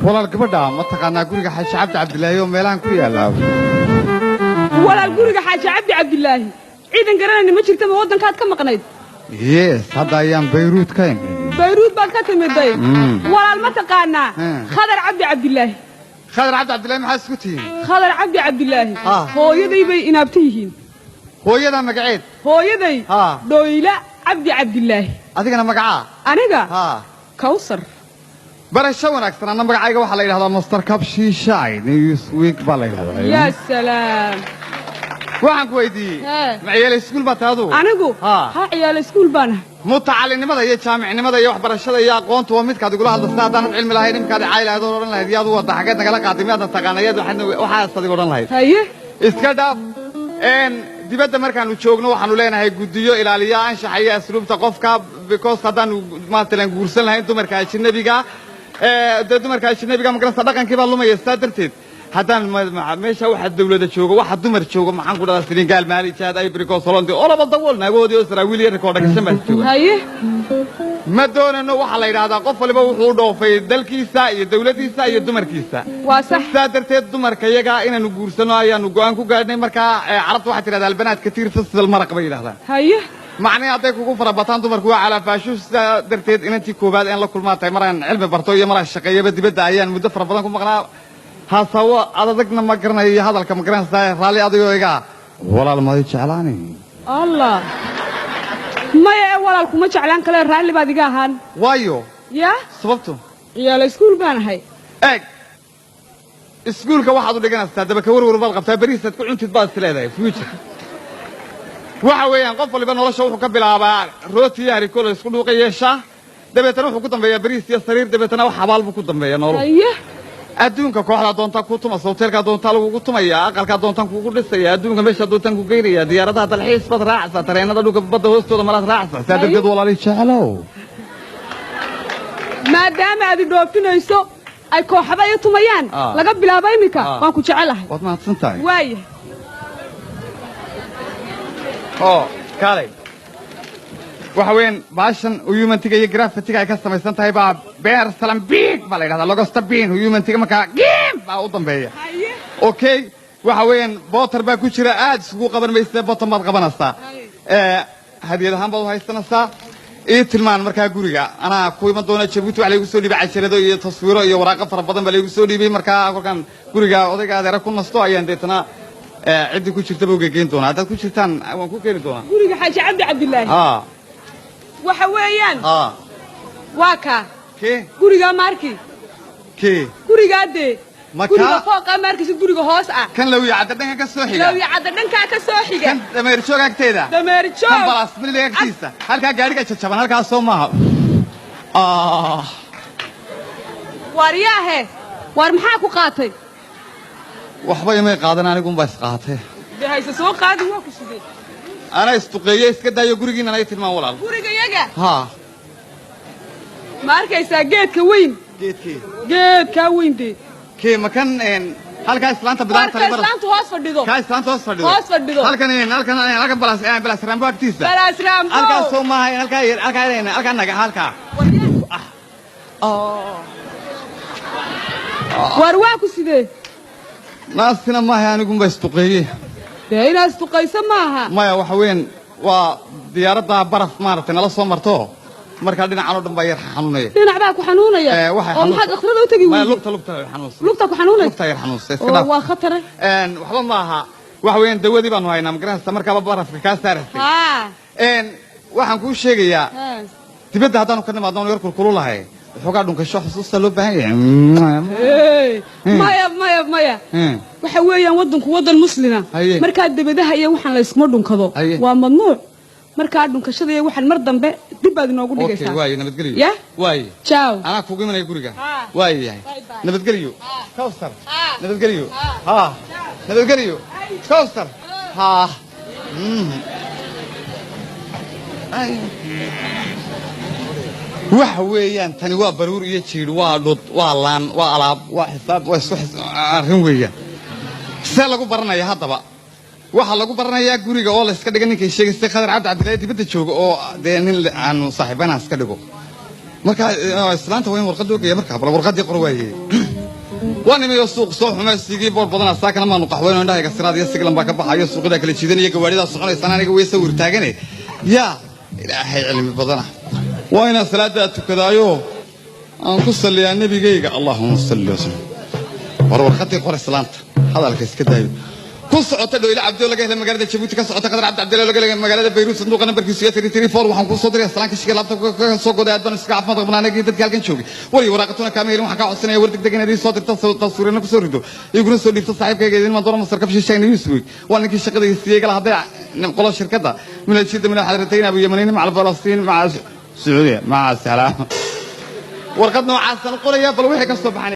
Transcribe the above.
Walaal, gabadha ma taqaanaa guriga Xaaji Cabdi Cabdilaahi oo meelahan ku yaalla? Walaal, guriga Xaaji Cabdi Cabdilaahi ciidan garanayna ma jirta. Ma waddankaad ka maqnayd? Yes, hadda ayaan Bayruud ka imid. Bayruud baad ka timiday? Walaal, ma taqaanaa Khadar Cabdi Cabdilaahi? Khadar Cabdi Cabdilaahi maxaa isku tihiin? Khadar Cabdi Cabdilaahi hooyaday bay inaabta yihiin. Hooyadaa magaceed? Hooyaday Dhoyla Cabdi Cabdilaahi. Adigana magacaa? Aniga Kawsar. Barasho wanaagsan. Anna magacayga waxaa la yidhahdaa Master Kabshiishaay, Newsweek baa la yidhahdaa. Yaa salaam! Waxaan ku weydiiyey, ma ciyaal iskuul baa tahay adugu? Anigu? Ha, ciyaala iskuul baanahay. Mutacalinimada iyo jaamicnimada iyo waxbarashada iyo aqoontu waa midkaad igula hadlasta. Haddaanad cilmi lahayn, imkaad caayi lahayd oo odhan lahayd, "Yaad u wadda? Xaggeed nagala qaaday? Miyaadna taqaana?" Yaad waxaas adiga odhan lahayd. Haye. Iska dhaaf. Dibadda markaanu joogno waxaanu leenahay guddiyo ilaaliya anshaxa iyo asluubta qofka, because haddaanu maatalan guursan lahayn dumarka ajnabiga, dee dumarka ajnabiga, magarasa, dhaqankii baa lumaya. Sidaa darteed haddaan meesha waxa dawlada joogo, waxa dumar joogo, maxaan ku dhahdaa, Senegal, Mali, Chad, Ivory Coast, Holland, all over the world, naagoodii oo saraawiil iyo rikoodha gashan baa jooga. Haye. Ma doonano. Waxaa la yidhahdaa qof waliba wuxuu u dhoofay dalkiisa iyo dawladdiisa iyo dumarkiisa. Waa sax. Sidaa darteed dumarka iyaga inaanu guursano ayaanu go'aan ku gaadhnay. Markaa Carabta waxay tidhahdaa البنات كثير فسد المرق bay yidhahdaan. Haye. Macnihi hadday kugu fara bataan dumarku waa calaafaashu. Sidaa darteed inantii koowaad in la kulmaa tahay. Maraan cilmi barto iyo maraan shaqeeyaba dibadda ayaan muddo fara badan ku maqnaa. Hasawo adadagna ma garanayo iyo hadalka ma garanaysaa. Raalli adigoo iga walaal, maadi jeclaani? Allah, maya ee walaal, kuma jeclaan kale, raalli baad iga ahaan. Waayo? Yaa? Sababtu? Ciyaala iskuul baan ahay. Eeg, iskuulka waxaad u dhiganaysaa daba ka warwar baad qabtaa, beriisaad ku cuntid baad is leedahay future. Waxa weeyaan qof waliba nolosha wuxuu ka bilaabaa rooti iyo hariko la isku dhuuqa yeeshaa, dabeetana wuxuu ku dambeeyaa bariis iyo sariir, dabeetana wax xabaal buu ku dambeeya nolol. Haye. Adduunka kooxdaa doontaa ku tumasa, hoteelkaa doontaa lagugu tumaya, aqalkaa doontaan kugu dhisaya, adduunka meeshaa doontaan ku geynaya, diyaaradaha dalxiis baad raacaysaa, tareenada dhulka badda hoostooda maraad raacaysaa. Saa darteed, walaalii jeclow. Maadaama aad i dhoofinayso, ay kooxaba i tumayaan, laga bilaabo iminka waan ku jecelahay. Waad mahadsan tahay. Waaya. Oo kaalay, waxa weeyaan baashan humantiga iyo graffitiga ay ka samaysan tahay baa beer salambiig baa la yidhahdaa, logosta bin humantiga, markaa giim baa u dambeeya. Haye. Okay, waxa weeyaan bootar baa ku jira, aad isugu qaban maysa, bottom baad qabanaysaa. Hadiyad ahaan baad u haysanaysaa. Ii tilmaan markaa guriga, anaa ku iman doona Jabuuti. Wax laygu soo dhiibay cajalado iyo taswiiro iyo waraaqo fara badan baa laygu soo dhiibay. Markaa kolkaan guriga odayga adeera ku nasto ayaan deetana ciddii ku jirtaba uga geyn doonaa. Haddaad ku jirtaan waan ku keeni doonaa. Guriga Xaaji Cabdi Cabdilaahi waxa weeyaan waa kaa. Kee? Gurigaa maarki. Kee? Gurigaa dee. Ma guriga kaa? Fooqa maarkiisa, guriga hoos ah. Kan Lawiya Cadda dhanka ka soo xiga? Lawiya Cadda dhankaa ka soo xiga. Kan Dameer Joog agteeda? Dameer Kan Joog. Balaasmiliga agtiisa, halkaa gaadhiga jajaban, halkaas soo maaha? Ah. Waar yaahe, waar maxaa ku qaatay? Waxba imay qaadan, anigunbaa isqaatay. Dee hayse soo qaadin, waa ku sidee? Anaa isduqeeye, iska daayo. Gurigiina ay tilmaan, walaal. Guriga yaga? Haa. Ma arkaysaa geedka weyn? Geedkee? Geedkaa weyn dee. Kee? Ma kan halkaa islaanta bidaarta Waarka islaantu hoos fadhido. Kaa islaanta hoos fadhido? Hoos fadhido. Halkan halkan halkan balas Rambo agtiisa? Balaas Raambo. Halkaas soo maaha? Halkaa halkaa halkaa naga halkaa. Waar waa ku sidee? Naasina maaha, anigunbaa isduqeeye. Dee inaad isduqayso maaha. Maya, waxa weeyaan waa diyaaradda baraf maaragtay nala soo marto, markaa dhinacan oo dhan baa yar xanuunaya. Dhinac baa ku xanuunaya? Waxay Oo maxaad dhakhtarada u tegi Maya. weyday? Lugta xanuunsan. Lugta ku xanuunaysa? Lugta yar xanuunsan, iska Oo dhaaf. waa khatare. Waxba ma aha. Waxa weeyaan dawadii baanu haynaa, ma garanaysa, markaaba barafka kaa saaraysay. Waxaan kuu sheegayaa, dibadda haddaanu ka nimaadno aanu yar kulkululahay, waxoogaa dhunkasho xusuusta loo baahan yahay. Hey, maya, maya, maya. Waxa weeyaan waddanku waddan muslina. Markaa debadaha iyo waxaan la iskuma dhunkado. Waa mamnuuc. Markaa dhunkashada iyo waxaan mar dambe dib baad inoogu dhigaysaa. Waaye, nabadgelyo. Ya? Waaye. Ciao. Anaa kugu imanaya guriga. Waaye yahay. Bye bye. Nabadgelyo, Kawsar. Nabadgelyo. Ha, nabadgelyo, Kawsar. Ha. Ay. Waxa weeyaan tani waa baruur iyo jiidh, waa dhud, waa laan, waa alaab, waa xisaab, waa isku arrin weeyaan. See lagu baranaya haddaba? Waxaa lagu baranayaa guriga oo la iska dhiga ninkay sheegaysay, Khadar Cabdi Cabdillahi, dibadda jooga, oo dee nin aanu saaxiibanaha iska dhigo. Marka islaanta waa in warqad loo geeya. Marka bal warqadii qor waaye. Waa nimiyo suuq soo xumay, sigii boor badanaa. Saakana maanu qaxweyno, indhahayga siraad iyo siglan baa ka baxayo, suuqyadaa kala jiidanaya, gawaaridaa soconaysaan, aniga way sawir taagane. Yaa Ilaahay cilmi badana! Waa inaan salaadaa tukadaayo, aan ku salliyaa nebigayga. Allahuma salli wasallam. War warqadii qor, islaanta hadalka iska daayo. Ku socota Dhoyle Cabdi oo laga helay magaalada Jabuuti. Ka socota Qadar Cabdi Cabdilla oo laga helay magaalada Bayruut. Sanduuqa nambarkiisu yahay 334. Waxaan kuu soo diray salaanka shiga laabta ka soo goday. Aad baan iska caafimaad qabnaa anagii dadka halkan joogay. War iyo waraaqatuna kaama helin. Waxaan kaa codsanaya war degdeg inaad ii soo dirto, taswiirana ku soo rido, iguna soo dhiibto. Saaxiibkayga idin maan doona Masar Kabshishayn Newsweek, waa ninkii shaqada siiyey gala hadday qolo shirkadda min alshida min alxadratayn abu yamaniin maca Falastiin maca Sacuudiya maca salaam. Warqad noocaasan qoraya, bal wixii ka soo baxan.